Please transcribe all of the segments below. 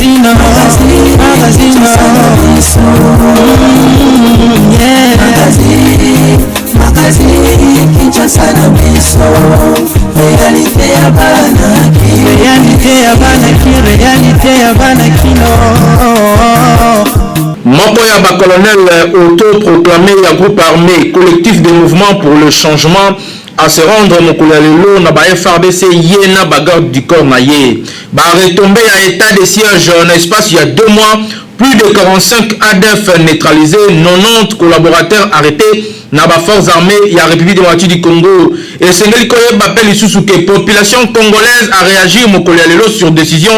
Magazine, magazine, yeah. Magazine, Kinshasa na biso, réalité ya bana Réalité ya bana ki, réalité ya bana kino. Moko ya bacolonel autoproclamé ya groupe armé Collectif de mouvement pour le changement a se rendre mokolo ya lelo na ba FARDC, ye na bagarde du corps na ye. Baretombées ya état de siège na espace ya 2 mois: plus de 45 ADF neutralisés, 90 collaborateurs arrêtés na baforces armées ya République démocratique du Congo. Esengeli koyeba mpe lisusu ke population congolaise a réagir mokolo ya lelo sur décision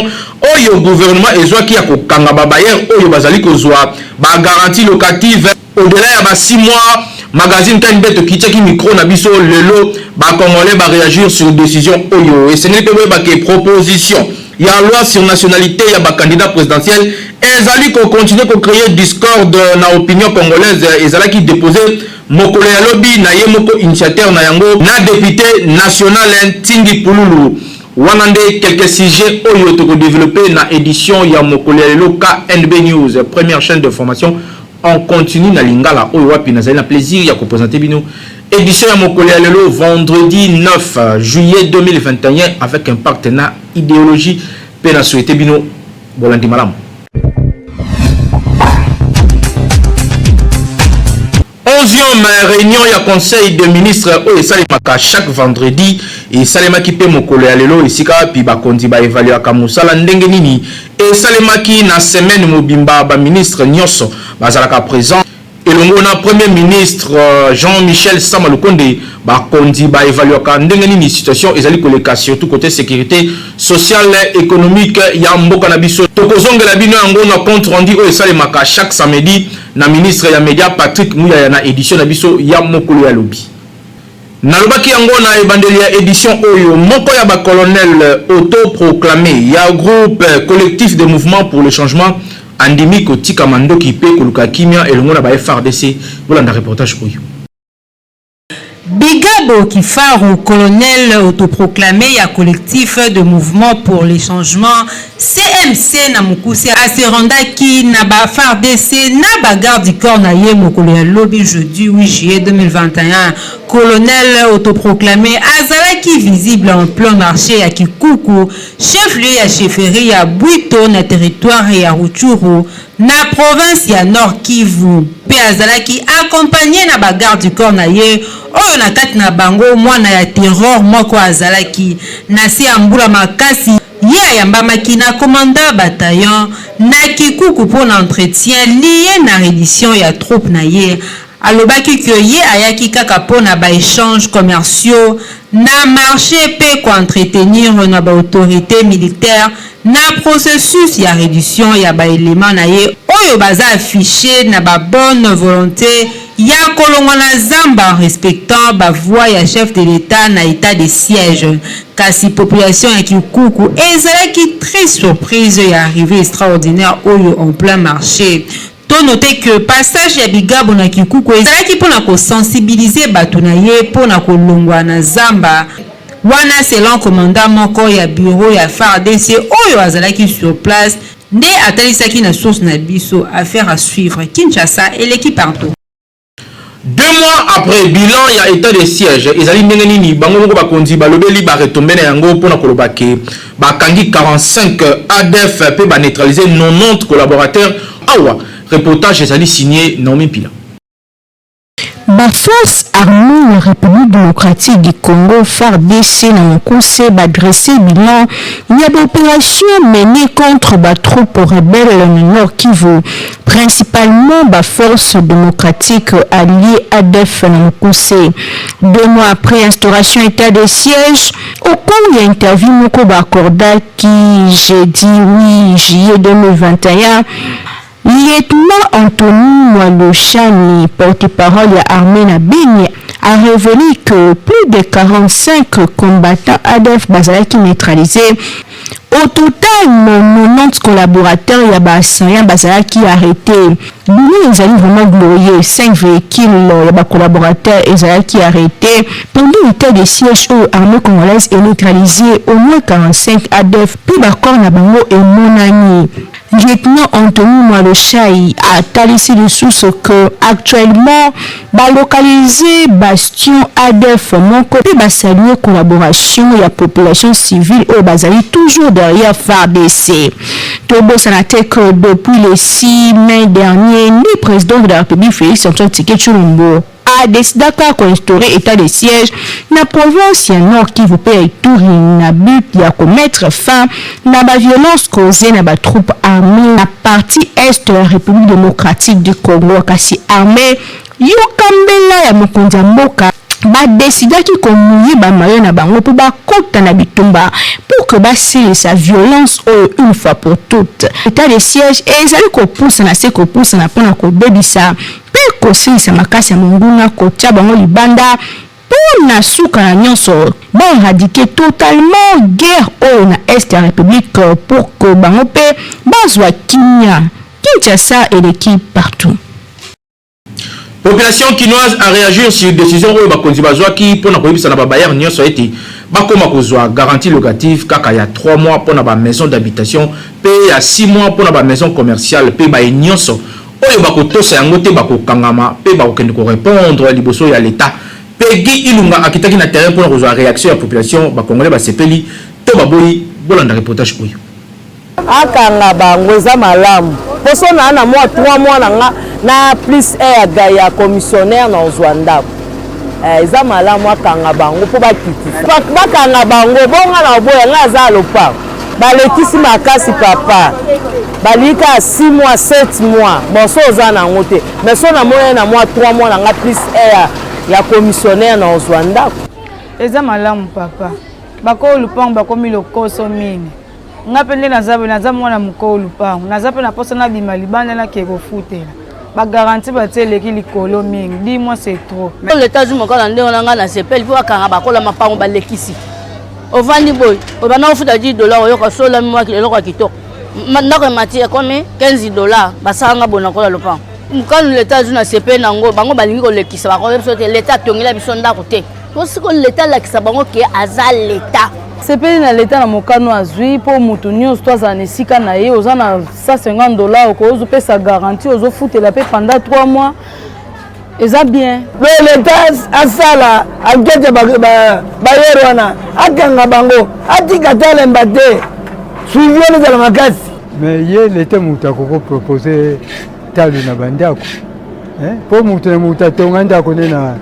oyo gouvernement ezwaki ya kokanga babailleurs oyo bazali kozwa bagarantie locative au-delà ya ba 6 mois. Magazine KNB, tokitiaki micro na biso lelo, bacongolais baréagir sur décision oyo. Esengeli mpe boyeba ke proposition ya loi sur nationalité ya bacandidat présidentiel ezali kocontinue kocréer discorde na opinion congolaise. Ezalaki déposé mokolo ya lobi na ye moko initiateur na yango na député national Ntingi Pululu. Wana nde quelques sujets oyo tokodéveloppe na édition ya mokolo ya lelo. KNB News, première chaîne de formation en continu na lingala, oyo wapi nazali na plaisir ya koprésente bino édition ya mokolo ya lelo, vendredi 9 juillet 2021, avec un partenaire idéologie mpe na souhaite bino bolandi malamu. 11e réunion ya conseil de ministre oyo esalemaka chaque vendredi esalemaki mpe mokolo ya lelo, esika wapi bakonzi baevaluaka mosala ndenge nini esalemaki na semaine mobimba. Baministre nyonso bazalaka présent elongo na premier ministre Jean-Michel Sama Lukonde. Bakonzi baevaluaka ndenge nini situation ezali koleka, surtout côté sécurité sociale, économique ya mboka na biso. Tokozongela bino yango na compte rendu oyo esalemaka chaque samedi na ministre ya média Patrick Muyaya na édition na biso ya mokolo ya lobi. Nalobaki yango na ebandeli ya édition oyo, moko ya bacolonel autoproclamé ya groupe Collectif de mouvement pour le changement andimi kotika mandoki mpe koluka kimia elongo na ba FARDC. Bolanda reportage oyo. Bigabo Kifaru, colonel autoproclamé ya Collectif de mouvement pour les changements, CMC na mokuse, aserendaki na ba FARDC na bagarde du corps na ye mokolo ya lobi, jeudi 8 juillet 2021. Colonel autoproclamé azalaki visible en plein marché ya Kikuku, chef-lieu ya chefferie ya Bwito na territoire ya Rutshuru na province ya Nord Kivu, mpe azalaki accompagné na bagarde du corps na ye, oyo na kati na bango mwana ya terror moko azalaki na se ya mbula makasi. Ye ayambamaki na commandant bataillon na Kikuku mpo na entretien lié na reddition ya troupe na ye. Alobaki ke ye ayaki kaka mpo na baéchange commerciaux na marché mpe koentretenir na baautorité militaire na processus ya reddition ya baélément na ye oyo baza affiché na babonne volonté ya kolongwa na zamba en respectant bavoie ya chef de l'État na état de siège. Kasi population ya Kikuku ezalaki très surprise ya arrivée extraordinaire oyo en plein marché. Tonote ke passage ya Bigabo na Kikuku ezalaki mpona kosensibilize bato na ye mpona kolongwa na zamba wana, selon commandant moko ya bureau ya FARDC oyo azalaki sur place nde atalisaki na source na biso. Affaire à suivre. Kinshasa eleki partout. 2 mois après, bilan ya état de siège ezali ndenge nini? Bango moko bakonzi balobeli baretombées na yango mpona koloba ke bakangi 45 ADF mpe baneutralize 90 collaborateurs. Awa reportage ezali signé Naomi Pila. Baforce armée ya République démocratique du Congo, FARDC na mokuse, badresse bilan ya baopération menée contre batroupe rebelle na Nord Kivu, principalement baforce démocratique alliée, ADF na mokuse. 2 mois après instauration état de siège, au cours ya interview moko baaccordaki jeudi 8 juillet 2021, lieutenant Anthony Mwalochani, porte-parole ya armée na Beni, a révélé que plus de 45 combattants ADF bazalaki neutralisés. Au total, 90 collaborateurs ya baassaillants bazalaki arrêtés. Bilan ezali vraiment glorieux. 5 véhicules ya bacollaborateurs ezalaki arrêtés. Pendant l'état de siège oyo, armée congolaise est neutralisé au moins 45 ADF mpe bacorps na bango emonani. Lieutenant Anthony Mwaloshai atalisi lisusu que actuellement ba localiser bastion adf moko mpe ba saluer collaboration ya population civile oyo bazali toujours derrière fardc. Tobosana te que depuis le 6 mai dernier nde president de la Republique Felix Antoine Tshisekedi Tshilombo a decidaka ko instaurer etat de siège na province ya Nord Kivu mpe ya Ituri na but ya ko mettre fin na ba violences causees na ba troupes armees na partie est ya Republique democratique du Congo. Kasi armee yoka mbela ya mokonzi ya mboka ba decidaki ko mouiller ba maillots na bango mpo bakota na bitumba pour que basilisa violence oyo une fois pour toutes. Etat de siège ezali kopusana se kopusana mpo na kobebisa mpe kosilisa makasi ya monguna, kotia bango libanda mpo na suka na nionso ba eradiquer totalement guerre oyo na Est ya Republique pour que bango mpe bazua kimia. Kinshasa eleki partout. Population kinoise a reagir sur decision oyo bakonzi bazwaki mpo na koyebisa na ba bailleurs nionso ete bakoma kozwa garantie locative kaka ya 3 mois mpo na ba maisons d'habitation mpe ya 6 mois mpo na ba maisons commerciales mpe baye nionso Oyo bakotosa yango te bakokangama mpe bakokende ko repondre liboso ya l'etat. Peggy Ilunga akitaki na terrain mpo na kozwa reaction ya population, ba congolais basepeli to baboyi? Bolanda reportage oyo. Akanga bango eza malamu po so naa na mua 3 mois na nga na plus 1 ya, ya commissionnaire na ozwa ndako eh, eza malamu akanga bango po bakitisa bakanga bango bonga na oboya nga aza lopango Balekisi makasi papa balingi kaka 6 mois 7 mois bon so oza na yango te mais so namoni na mwa 3 mois na nga plus ya, ya commissionnaire na ozwa ndako. Eza malamu papa bakolo lupango bakomi lokoso mingi nga mpe nde naza boye naza mwana mokolo lupango naza mpe na mposa nabima libanda nake kofutela bagaranti batie eleki likolo mingi di mois c'est trop. Leta azwi mokano na ndenge wana ngai nasepeli mpo bakanga bakola mapango balekisi. Ovandi boye obanda kofuta 10 dollars oyoka so olami mwa eloko ya kitoko ndako emati ekomi 15 dollars basala nga boye nakola lopango mokano leta azwi na sepe na yango bango balingi kolekisa bakoya biso te leta atongela biso ndako te po siko leta alakisa bango ke aza leta sepeli na leta na mokano azwi mpo moto nyonso to azala na esika na ye oza na 150 dollars okozopesa garantie ozofutela mpe pendant 3 mois eza bien. Mais l'etat asala enquête ya bailleur wana akanga bango atika talemba te suivi wana ezala makasi. Mais ye l'etat moto akoko propose talo na bandako mpo moto na moto atonga ndako nde na,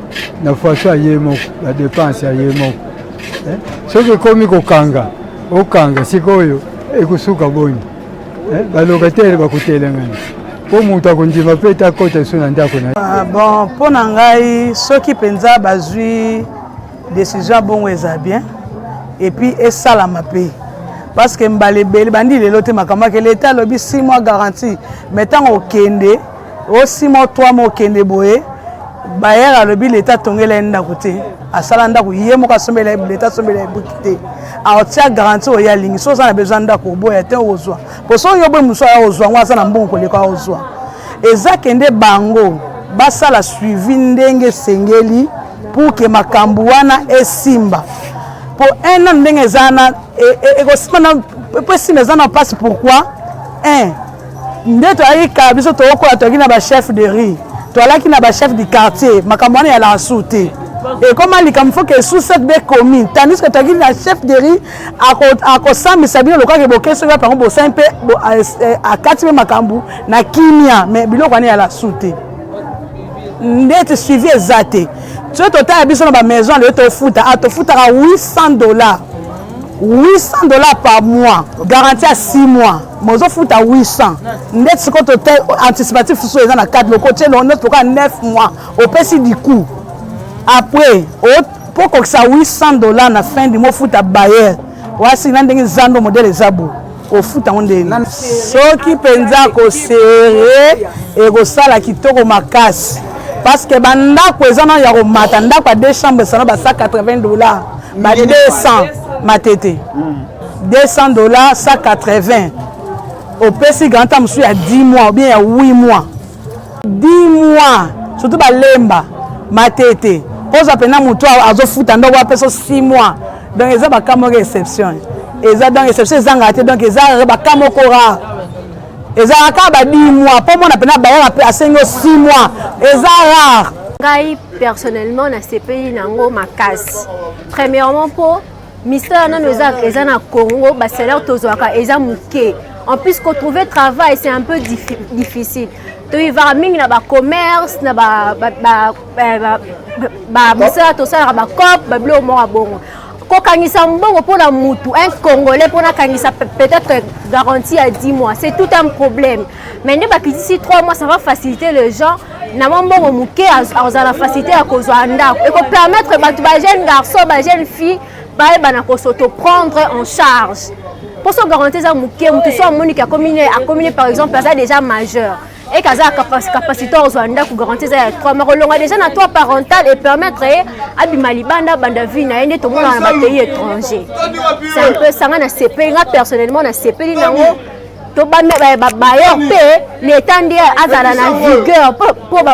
na façon ya ye moko badepense ya ye moko soki ekomi kokanga okanga sikoyo ekosuka boni Eh, ba locataire bakotelengana mpo moto akondima mpe ete akota lisusu na ndako na ye. Ah, bon mpo na ngai soki mpenza bazwi décision ya bongo eza bien epuis esalama mpe parce que mbala ebele bandi lelo te makambo ake leta alobi 6 mois garantie mais ntango okende o 6 mois 3 mois okende boye bayer alobi leta atongela ye ndako te asala ndako ye moko asombela ye leta asombela ye buki te aotia garantie oyo alingi so oza na besoin ndako oboya te okozwa po so oyo boye mosusu aya kozwa yango aza na mbongo koleka ozwa eza kende bango basala suivi ndenge esengeli pour ke makambo wana esimba po un an ndenge eza wana ekosimba na po esimba eza na mpasi pourquoi un nde toyaki kala biso tokokola toyaki na bachef de rue toalaki na bachef du quartier makambo wana eyalaka su te ekoma likambo fo ke sous cette be commune tandis que toyaki na chef de rue akosambisa bino lokaka boke soki wapi yango bosali mpe eh, akati mpe makambo na kimia mais biloko wana eyala su te ndeti suivi eza te soki totala biso na bamaison lelo tofuta ah, tofutaka 800 dollars 800 dollars par mois garantie ya 6 mois bozofuta 800 ndeti sikoyo tote anticipatif so eza na kati lokotie neti lokola 9 mois opesi du coup après mpo okokisa 800 dollars na fin du mois ofuta bailleur wasi na ndenge zando modele eza boye ofuta yango ndenge soki mpenza kosere ekosala kitoko makasi parce que bandako eza nano ya komata ndako ya deux chambre esana ba 180 dollars ba 200 matete 200 dollars 180 opesi granta mosusu ya 10 mois ou bien ya 8 mois 10 mois surtout balemba matete ozwa mpena motu azofuta ndoko apesa 6 mois donc eza baka moko exception eza donc exception ezangaka te donc eza baka moko rare. Ezalaka kaka ba 10 mois mpo mona mpena bayaka mpe asengi yo 6 mois, eza rare. Ngai personnellement nasepeli na yango makasi. Premièrement mpo misala nano eza, eza na Congo, basalaire tozwaka eza moke. En plus kotrouver travail c'est un peu difficile. Toyivaka mingi na bacommerce na bamosala tosalaka bacope babiloko moko ya bongo. Kokangisa mbongo mpona mutu un Congolais mpona akangisa peut-être garantie ya 10 mois, c'est tout un problème. Mais nde bakitisi 3 mois, ça va faciliter les gens na mwa mbongo moke, azala facilité ya kozwa ndako, ekopermettre bato bajeune garçon, bajeune fille bayebana kosoto prendre en charge. Mpo so garantie eza moke, motu so amoniki akomi akomi par exemple aza déjà majeur et kaza capacité ozwa ndako, garantie eza ya 3 mois, kolonga déjà na toit parental et permettre ye abima libanda, banda vie na ye nde tomonaka na bapays étranger. C'est un peu sanga. Na sepeli, nga personnellement na sepeli nango. To babailleur mpe l'État nde azala na vigueur mpo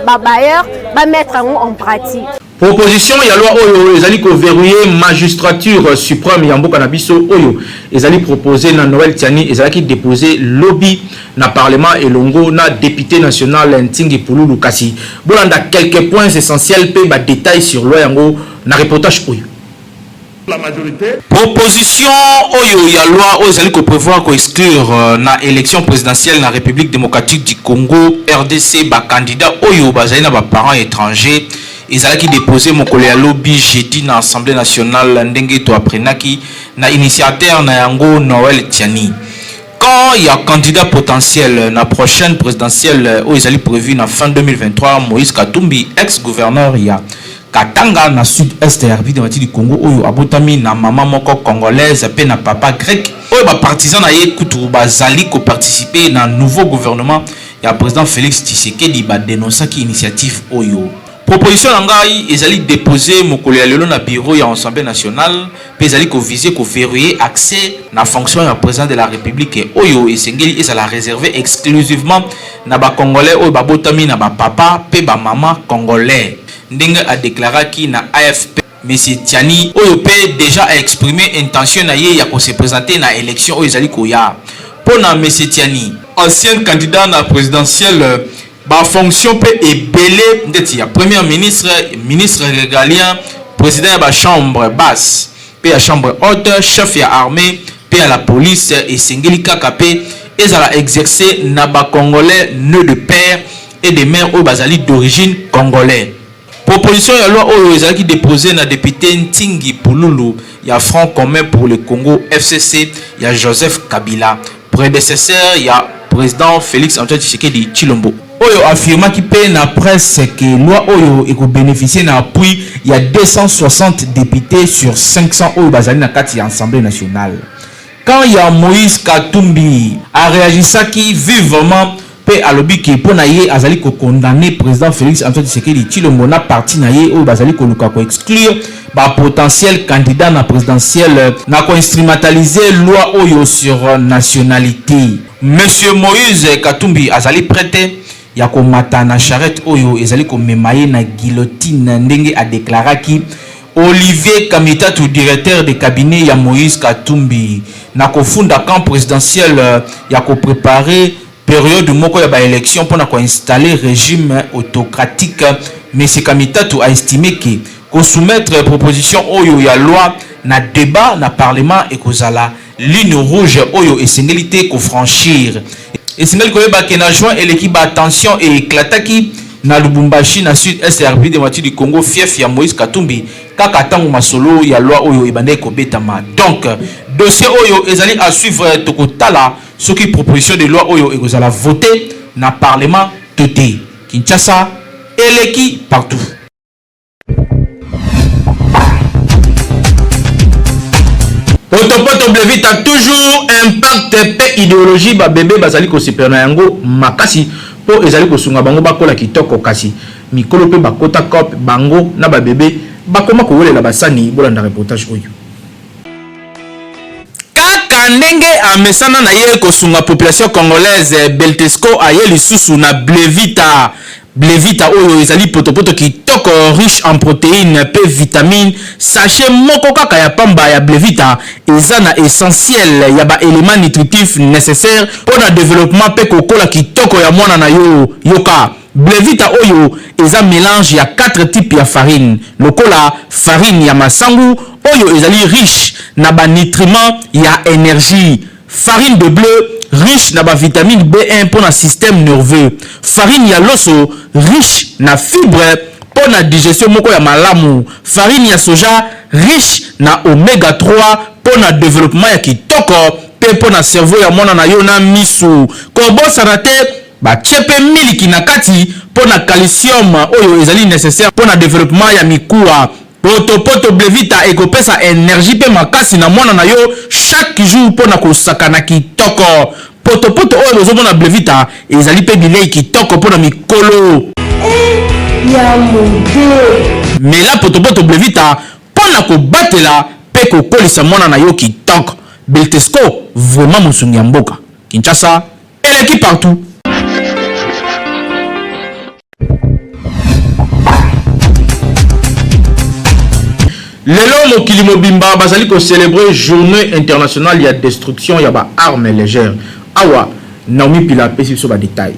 babailleur bamettre yango en pratique. Proposition ya loi oyo ezali koverrouiller magistrature suprême ya mboka na biso, oyo ezali proposé na Noël Tiani, ezalaki déposé lobi na parlement elongo na député national Ntingi Pululu. Kasi bolanda quelques points essentiels mpe badétails sur loi yango na reportage oyo. La majorité. Proposition oyo ya loi oyo ezali koprévoir koexclure na élection présidentielle na République démocratique du Congo, RDC, bacandidat oyo bazali na baparents étrangers, ezalaki déposé mokolo ya lobi jeudi na Assemblée nationale, ndenge toapprenaki na initiateur na yango Noël Tiani. Quand il y a candidat potentiel na prochaine présidentielle oyo ezali prévu na fin 2023, Moïse Katumbi, ex-gouverneur ya Katanga na sud-est ya République démocratique du Congo, oyo abotami na mama moko congolaise mpe na papa grec, oyo bapartisan na ye kutu bazali koparticiper na nouveau gouvernement ya président Félix Tshisekedi, badénonçaki initiative oyo. Proposition na ngai ezali déposé mokolo ya lelo na bureau ya Assemblée nationale mpe ezali koviser koverrouiller accès na fonction ya président de la République, oyo esengeli ezala réservé exclusivement na bacongolais oyo babotami na bapapa mpe bamama congolais, ndenge adéclaraki na AFP monsieur Tiani, oyo mpe déjà aexprime intention na ye ya kose présenter na élection oyo ezali koya. Mpo na monsieur Tiani, ancien candidat na présidentielle, bafonction mpe ebele ndeti ya premier ministre, ministre régalien, président ya bachambre basse mpe ya chambre haute, chef ya armée mpe ya la police, esengeli kaka mpe ezala exercer na bacongolais né de père et de mère oyo bazali d'origine congolais. Proposition ya loi oyo ezalaki déposé na député Ntingi Pululu ya Front commun pour le Congo, FCC, ya Joseph Kabila, prédécesseur ya président Félix Antoine Tshisekedi Tshilombo, oyo affirmaki mpe na presse ke loi oyo ekobénéficie na appui ya 260 députés sur 500 oyo bazali na kati ya Assemblée nationale. Quand ya Moïse Katumbi aréagisaki vivement mpe alobi ke mpo na ye azali kocondamner président Félix Antoine Tshisekedi Tshilombo na parti na ye oyo bazali koluka koexclure bapotentiel candidat na présidentielle na koinstrumentaliser loi oyo sur nationalité, monsieur Moïse Katumbi azali prêt ya komata na charrette oyo ezali komema ye na guillotine, ndenge adéclaraki Olivier Kamitatu, directeur de cabinet ya Moïse Katumbi, na kofunda camp présidentiel ya kopréparer période moko ya baélection mpona koinstaller régime autocratique. Monsieur Kamitatu a estimé ke kosoumettre proposition oyo ya loi na débat na parlement ekozala ligne rouge oyo esengeli te kofranchir. Esengeli koyeba ke na juin eleki, batension eéclataki na Lubumbashi, na sud est ya République démocratique du Congo, fief ya Moïse Katumbi, kaka ntango masolo ya loi oyo ebandaki kobetama. Donc dossier oyo ezali à suivre, tokotala soki proposition de loi oyo ekozala voté na parlement to te. Kinshasa eleki partout. Potopoto Blevita, toujours impact mpe idéologie. Babebe bazali kosepela na yango makasi mpo ezali kosunga bango bakola kitoko. Kasi mikolo mpe bakota cop bango na babebe bakoma kowelela basani. Bolanda reportage oyo. Kaka ndenge amesana na ye kosunga population congolaise, Beltesco aye lisusu na Blevita. Blevita oyo ezali potopoto kitoko riche en proteines pe vitamines, sachet moko kaka ya pamba ya Blevita eza na essentiel ya ba elements nutritifs necessaires pona developpement pe kokola kitoko ya mwana na yo. Yoka, Blevita oyo eza melange ya 4 types ya farine lokola farine ya masangu oyo ezali riche na ba nutriments ya energie, Farine de ble riche na ba vitamines B1 mpo na système nerveux. Farine ya loso riche na fibre mpo na digestion moko ya malamu. Farine ya soja riche na omega 3 mpo na developpement ya kitoko mpe mpo na cerveau ya mwana na yo na misu. Kobosana te batie mpe miliki na kati mpo na calcium oyo ezali necessaire mpo na developpement ya mikuwa. Poto poto Blevita ekopesa energie pe makasi na mwana na yo chaque jour pona kosakana kitoko. Poto poto oyo bozomona Blevita ezali pe bilei kitoko pona mikolo. Eh ya mode. Mela poto poto Blevita pona kobatela pe kokolisa mwana na yo kitoko. Beltesco vraiment mosungi ya mboka. Kinshasa eleki partout. Lelo mokili mobimba bazali ko celebrer journee internationale ya destruction ya ba armes légères. Awa Naomi Pila apesi biso ba details.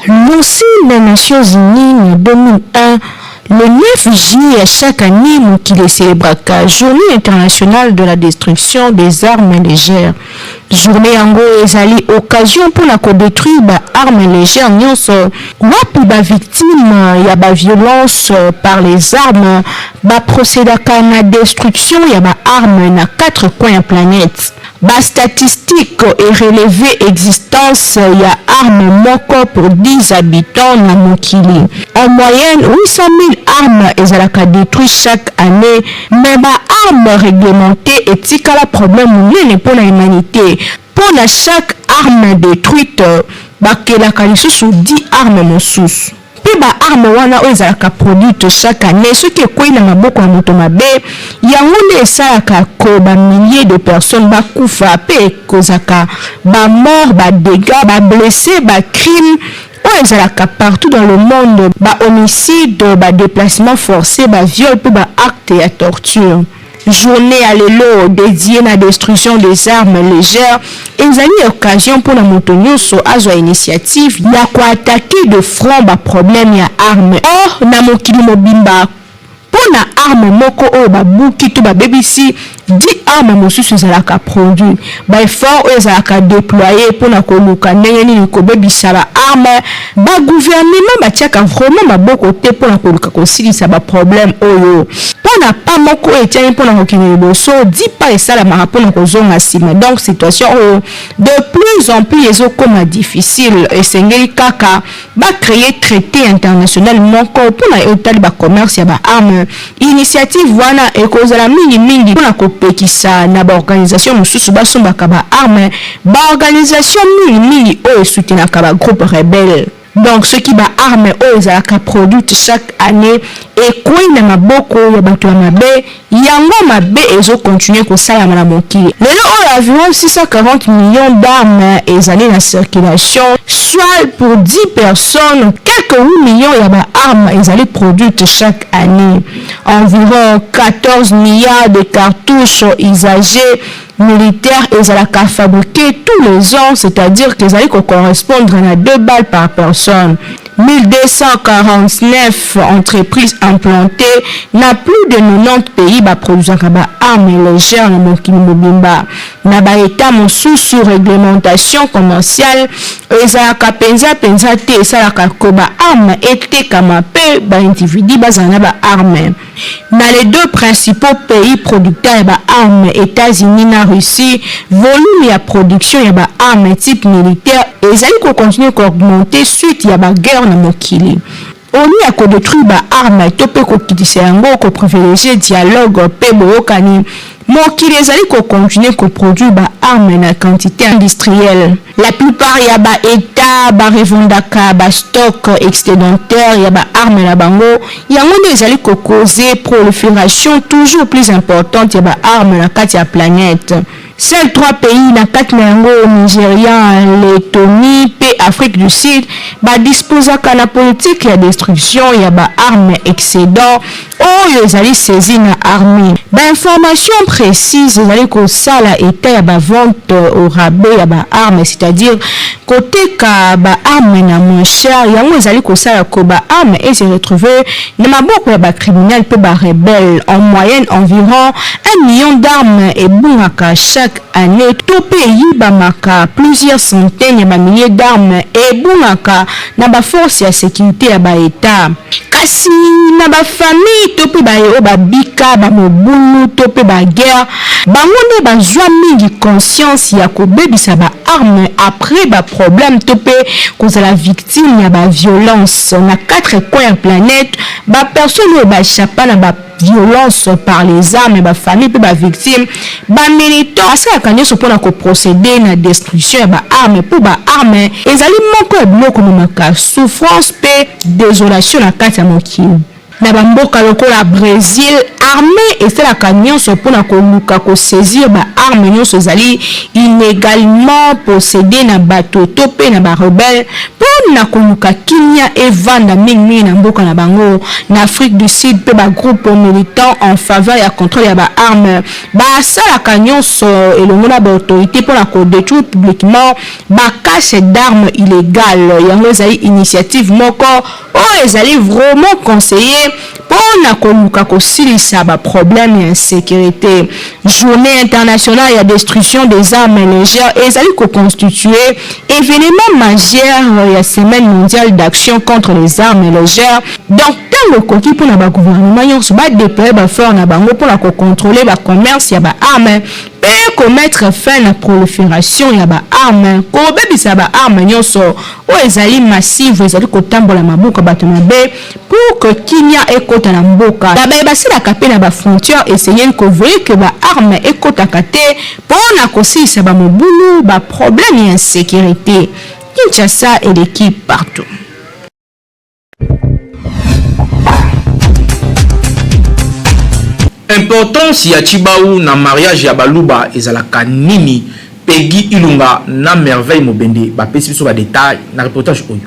Lancé na Nations Unies na 2001, le 9 juillet ya chaque annee mokili e celebraka Journee internationale de la destruction des armes légères. Journee yango ezali occasion mpo na ko detruire ba armes legères nionso wapi ba victimes ya ba violences par les armes ba procedaka na destruction ya ba armes na quatre coins ya planète. Ba statistiques e relever existence ya arme moko pour 10 habitants na mokili. En moyenne, 800.000 armes ezalaka detruits chaque annee. Mais ba armes reglementees etikala problème munene mpo na humanite. Mpo na chaque arme detruite, bakelaka lisusu 10 armes mosusu. Mpe ba armes wana oyo ezalaka produites chaque annee, soki ekweyi na maboko ya moto mabe, yango nde esalaka que ba milliers de personnes bakufa mpe ecausaka ba morts, ba degats, ba blesses, ba crimes oyo ezalaka partout dans le monde, ba homicides, ba deplacements forces, ba viols mpe ba actes ya torture. Journee ya lelo dedie na destruction des armes legères ezali occasion mpo na moto nionso azwa initiative ya ko attaquer de front ba problèmes ya armes. Or, na mokili mobimba, Mpo na arme moko oyo babuki to babebisi, 10 armes mosusu ezalaka produit. Ba efforts oyo ezalaka deployer mpo na koluka ndenge nini kobebisa ba armes, ba gouvernements batiaka vraiment maboko te mpo na koluka kosilisa ba problèmes oyo. Mpo na pas moko oyo etiami mpo na kokende liboso, 10 pas esalamaka mpo na kozonga nsima. Donc situation oyo de plus en plus ezokoma difficile. Esengeli kaka Ba creer traite international moko mpo na oyo etali ba commerce ya ba armes. Initiative wana ekozala mingi mingi mpo na kopekisa na ba organisations mosusu basombaka ba armes, ba organisations mingi mingi oyo e soutenaka ba groupes rebelles. Donc soki ba armes oyo ezalaka produites chaque annee ekweyi na maboko ya bato ya mabe, Yango mabe ezo continuer kosalama na mokili lelo oyo environ 640 millions d'armes ezali na circulation soit pour 10 personnes quelques 8 millions ya ba armes ezali produites chaque annee environ 14 milliards de cartouches usagees militaires ezalaka fabriquer tous les ans c'est-à-dire que ezali ko correspondre na 2 balles par personne. 1249 entreprises implantées na plus de 90 pays ba produisaka ba armes legères na mokili mobimba. Na ba Etats mosusu, reglementation commerciale ezalaka penza penza te, esalaka que ba armes etekama mpe ba individus bazala na ba armes. Na les deux principaux pays producteurs ya ba armes, Etats-Unis na Russie, volume ya production ya ba armes type militaire ezali ko continuer ko augmenter suite ya ba guerres na mokili. Au lieu ya ko detruire ba armes to mpe kokitisa yango, ko privilegier dialogue mpe boyokani, Mokili ezali ko continuer ko produire ba armes na quantite industrielle. La plupart ya ba Etats ba revendaka ba stocks excedentaires ya ba armes na bango, yango nde ezali ko causer proliferation toujours plus importante ya ba armes na kati ya planète. Seuls 3 pays na kati na yango Nigeria, Lettonie mpe Afrique du Sud ba disposaka na politique ya destruction ya ba armes excedent oyo ezali saisi na armee. Ba informations precises ezali kosala etat ya ba ventes au rabais ya ba armes, c'est-à-dire koteka ba armes na moins cher, yango ezali kosala que ba armes e se retrouver na maboko ya ba criminels mpe ba rebelles. En moyenne, environ un million d'armes ebungaka chaque annee to mpe eyibamaka, plusieurs centaines ya ba milliers d'armes ebungaka na ba forces ya securite ya ba Etats. Kasi na ba familles to mpe baye oyo babika ba mobulu to mpe ba guerres, bango nde bazua mingi conscience ya kobebisa ba armes après ba problèmes to mpe kozala victime ya ba violences. Na quatre coins ya planète, ba personnes oyo ba echappa na ba violences par les armes, ba familles mpe ba victimes, ba militants basalaka nionso mpo na ko proceder na destruction ya ba armes mpo ba armes ezali moko ya biloko ememaka souffrance mpe desolation na kati ya mokili. Na ba mboka lokola Bresil, armee esalaka nionso mpo na koluka ko saisir ba armes nionso ezali illegalement possedees na bato to mpe na ba rebelles mpo na koluka kimia evanda mingi mingi na mboka na bango. Na Afrique du Sud mpe ba groupes militants en faveur ya controle ya ba armes basalaka nionso elongo na ba autorites mpo na ko detruire publiquement ba caches d'armes illegales. Yango ezali initiative moko oyo ezali vraiment conseiller mpo na koluka kosilisa ba problèmes ya insecurite. Journee internationale ya destruction des armes legères ezali ko constituer evenement majeur ya semaine mondiale d'action contre les armes legères. Donc tango ekoki mpo na ba gouvernements nionso ba deployer ba efforts na bango mpo na ko controler ba commerces ya ba armes mpe ko mettre fin na proliferation ya ba armes, kobebisa ba armes nionso oyo ezali massive ezali kotambola maboko ya bato mabe pour que kimia ekota na mboka. Na baye basalaka mpe na ba frontières esengeli ko veiller que ba armes ekotaka te mpo na kosilisa ba mobulu, ba problèmes ya insecurite. Kinshasa eleki partout. Importance ya tshibawu na mariage ya baluba ezalaka nini? Peggy Ilunga na Merveille Mobende bapesi biso ba details na reportage oyo.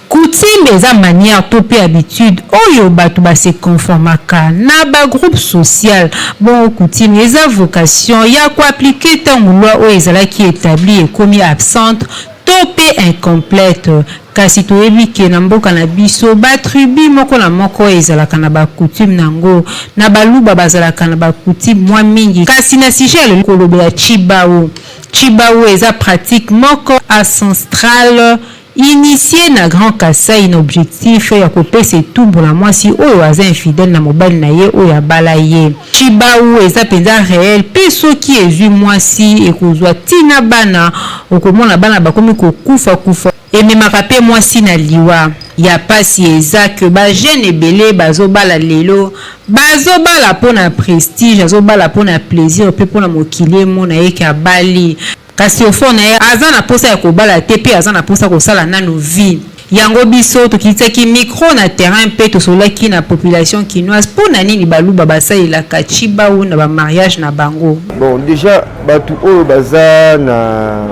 Coutume eza manière to pe habitude oyo batu ba se conformaka na ba groupe social. Bongo coutume eza vocation ya ko appliquer tango loi oyo ezalaki etablie ekomi absente to pe incomplète. Kasi toyebi que na mboka na biso ba tribus moko na moko ezalaka na ba coutumes n'ango. Na baluba bazalaka na ba coutumes mwa mingi kasi na sujet ya lelo kolobela tshibawu. Tshibawu eza pratique moko ancestrale initie na Grand Kasaï na objectif ya kopesa etumbu na mwasi oyo aza infidèle na mobali na ye oyo abala ye. Tshibawu eza penza reel pe soki ezui mwasi ekozua ti na bana, okomona bana bakomi kokufa kufa, ememaka pe mwasi na liwa. Ya pasi eza que ba jeunes ebele bazobala lelo bazobala pona prestige, azobala pona plaisir pe pona mokili emona ye que abali. Kasi au fond na ye aza na posa ya kobala te pe aza na posa kosala nanu vie. Yango biso tokitisaki micro na terrain pe tosololaki na population kinoise po na nini baluba basalelaka tshibawu na ba mariage na bango. Bon dejà batu oyo baza na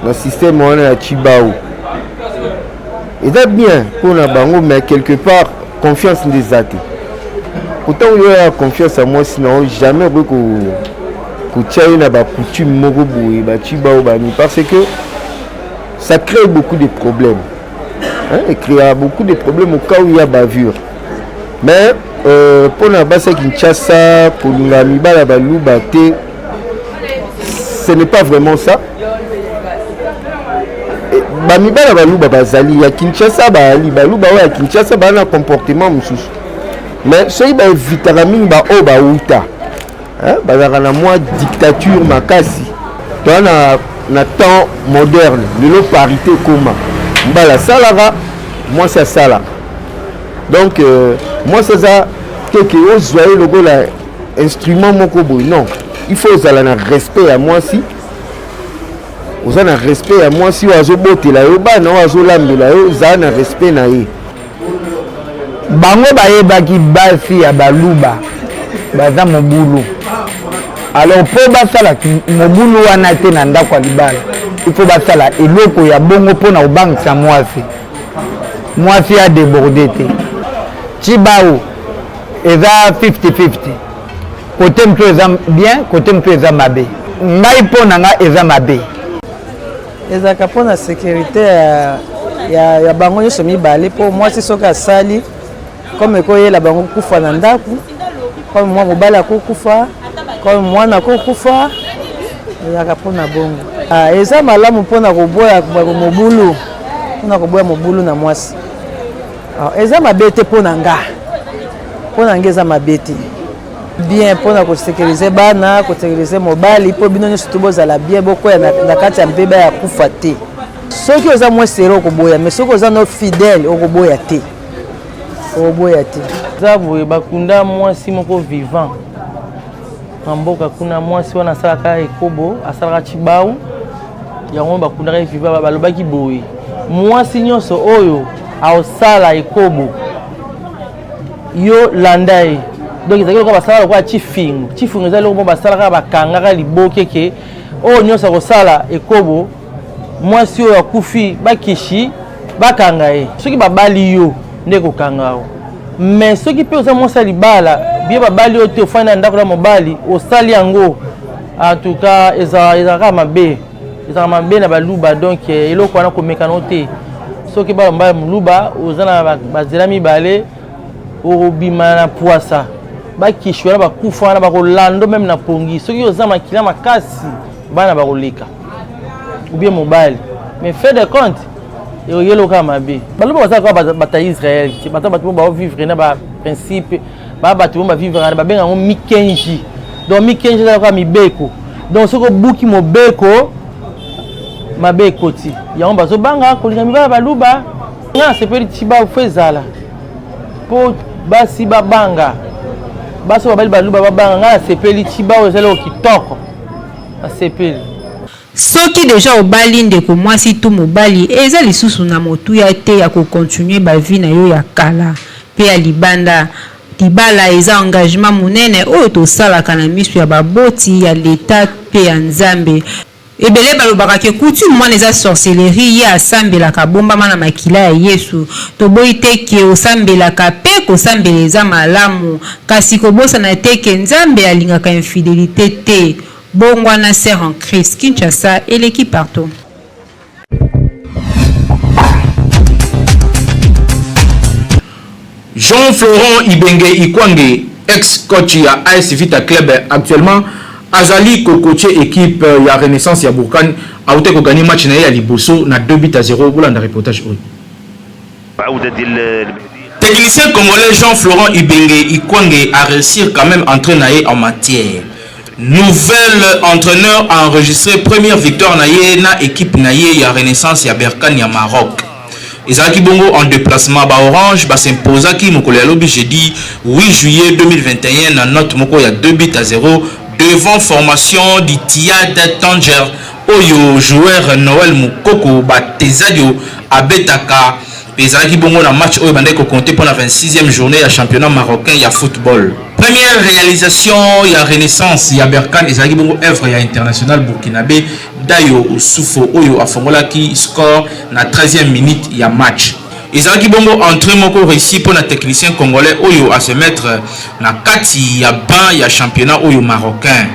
na système wana ya tshibawu eza bien pona bango mais quelque part confiance nde eza te pourtant oyo ya confiance ya mwasi na yo jamais okoki kotia ye na bacoutume moko boye batshibawu bani parce que ça crée beaucoup de problèmes hein, et créa beaucoup de problèmes au cas où il y a bavure mais euh, mpo na basi ya kinshasa kolinga mibala baluba te ce n'est pas vraiment ça bamibala baluba bazali ya kinshasa bayali baluba oyo ya kinshasa baa na comportement mosusu mais soki baevitaka mingi baoyo bauta bazalaka na mwa dictature makasi toa na, na temps moderne lelo parité ekoma mobali asalaka mwasi asalaka donc euh, mwasi aza teke ozwa ye lokola instrument moko boye non il faut ozala na respect ya mwasi oza na respect ya mwasi oyo azobotela yo bana oyo azolambela yo ozala na respect na ye Bango bayebaki basi ya baluba baza mobulu. Alors mpo basala mobulu wana te na ndako ya libala, il faut basala eloko ya bongo mpo na kobangisa mwasi, mwasi adeborde te. Tshibawu eza 50-50, kote mosusu eza bien, kote mosusu eza mabe. Ngai mpo na ngai eza mabe. Ezalaka mpo na sécurité ya bango nyonso mibale, mpo mwasi soki asali comme ekoyela bango kufa na ndako, comme mwa mobali akokufa, comme mwana akokufa, ezalaka mpo na bongo. Ah, eza malamu mpo na koboya mobulu, mpo na koboya mobulu na mwasi. Ah, eza mabe te mpo na nga, mpo na nga eza mabe te, bien mpo na kosécuriser bana, kosécuriser mobali, mpo bino nyonso to bozala bien, bokwea na kati ya mbeba ya kufa te. Soki oza mwa sere okoboya, mais soki oza no fidèle okoboya te, okoboya te. Eza boye, bakunda mwasi moko vivant na mboka kuna. Mwasi wana asalaka ekobo, asalaka tshibawu. Yango bakundaka ye vivant. Balobaki boye: mwasi nyonso oyo aosala ekobo, yo landa ye. Donc ezalaki lokola basalaka lokola tshifingu. Tshifingu eza eloko moko basalaka, bakangaka liboke ke oyo nyonso akosala ekobo, mwasi oyo akufi, bakishi bakanga ye. Soki babali yo nde kokanga yo, mais soki mpe oza mwasi ya libala bie, babali yo te, ofandi na ndako na mobali, osali yango, en tout cas ezalaka mabe, ezalaka mabe na Baluba. Donc eloko wana komekano te. Soki baloba moluba, oza na banzela mibale: okobima na pwasa, bakishi wana bakufa wana bakolando même na pongi. Soki oza makila makasi, bana bakoleka ou bien mobali, mais fait de compte ekoyeli mabe. Baloba baza kaka bato ya Israel te, bato bato baovivre na baprincipe, baa bato mo bavivre wana, babenga yango mikenji. Donc mikenji eza kaka mibeko. Donc soki obuki mobeko, mabe ekoti. Yango bazobanga kolinga mibala Baluba. Nga nasepeli, tshibawu faut ezala mpo basi babanga, basi oyo babali Baluba babanga. Nga nasepeli, tshibawu eza eloko kitoko, nasepeli. Soki deja obali ndeko mwasi to mobali, eza lisusu na motuya te ya kocontinuer bavie na yo ya kala mpe ya libanda. Libala eza engagement monene oyo tosalaka na miso ya baboti, ya Leta mpe ya Nzambe. Ebele balobaka ke coutume wana eza sorcellerie, ye asambelaka, abombama na makila ya Yesu. Toboyi te ke osambelaka, mpe kosambela eza malamu, kasi kobosana te ke Nzambe alingaka infidélité te. Bongwana, sœur en Christ. Kinshasa eleki partout. Jean-Florent Ibenge Ikwange, ex-coach ya AS Vita Club, actuellement azali kocoacher équipe ya Renaissance ya Berkane, auti kogagner match na ye ya liboso na 2 buts à 0. Bolanda reportage oyo. Technicien congolais Jean-Florent Ibenge Ikwange a réussi quand même entrer na ye en matière. Nouvel entraîneur a enregistré première victoire na ye na équipe na ye ya Renaissance ya Berkane ya Maroc. Ezalaki bongo en déplacement, ba Orange basimposaki mokolo ya lobi jeudi 8 juillet 2021 na note moko ya 2 buts à 0 devant formation d'Ittihad Tanger, oyo joueur Noël Mukoko Batezadio abetaka. Ezalaki bongo na match oyo bandaki kocompter mpona 26e journée ya championnat marocain ya football. Première réalisation ya Renaissance ya Berkane ezalaki bongo œuvre ya international burkinabé Dayo Osufo, oyo afongolaki score na 13e minute ya match. Ezalaki bongo entrée moko réussi mpona technicien congolais oyo ase mettre na kati ya bain ya championnat oyo marocain.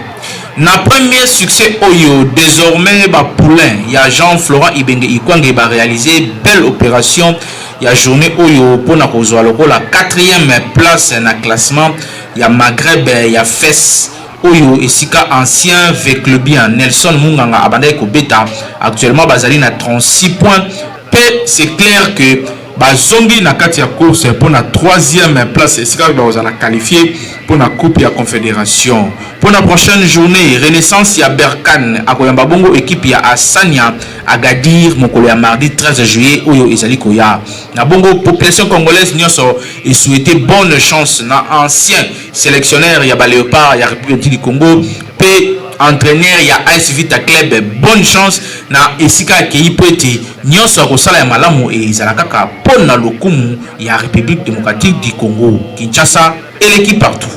Na premier succès oyo, désormais bapoulain ya Jean Florent Ibenge Ikwange baréaliser belle opération ya journée oyo mpona kozwa lokola 4e place na classement ya Maghreb ya Fes, oyo esika ancien V.Clubien Nelson Munganga abandaki kobeta. Actuellement bazali na 36 points, mpe c'est clair que bazongi na kati ya course mpona 3e place, esika bakozala qualifié mpona Coupe ya Confédération. Mpona prochaine journée, Renaissance ya Berkane akoyamba bongo équipe ya Hassania Agadir mokolo ya mardi 13 juillet oyo ezali koya. Na bongo population congolaise nyonso esouhaite bonne chance na ancien sélectionneur ya Baléopard ya République du Congo mpe entraîneur ya AS Vita Club. Bonne chance na esika akei, mpo ete nyonso akosala ya malamu ezala kaka mpo na lokumu ya République démocratique du Congo. Kinshasa eleki partout.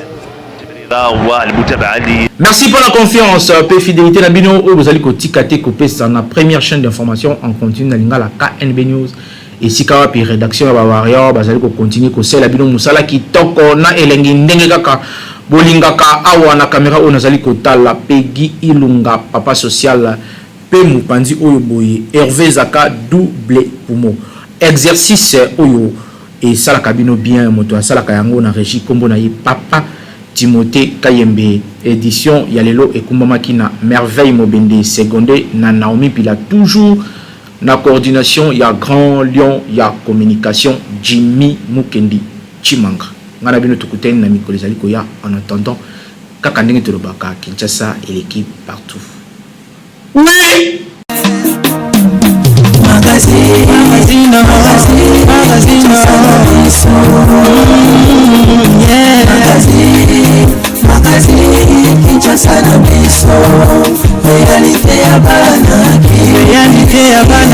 Merci pour la confiance pe fidélité na bino oyo bozali kotika te kopesa na première chaîne d'information en continu na lingala KNB News esika wapi rédaction ya ba warrior bazali kocontinue kosala bino mosala kitoko na elengi ndenge kaka bolingaka. Awa na kamera oyo nazali kotala Peggy Ilunga, papa social, pe mopanzi oyo boye Hervé Zaka, double poumon. Exercice oyo esalaka bino bien, moto asalaka yango na régie, nkombo na ye papa Timothée Kayembe. Édition ya lelo ekumbamaki na Merveille Mobende, seconde na Naomi Pila, toujours na coordination ya Grand Lion ya communication Jimmy Mukendi Chimanga. Ngai na bino tokutani na mikolo ezali koya. En attendant, kaka ndenge tolobaka, Kinshasa eleki partout. Oui. Magazine, magazine, magazine, magazine, magazine, Kinshasa na biso, réalité ya bana, réalité ya bana.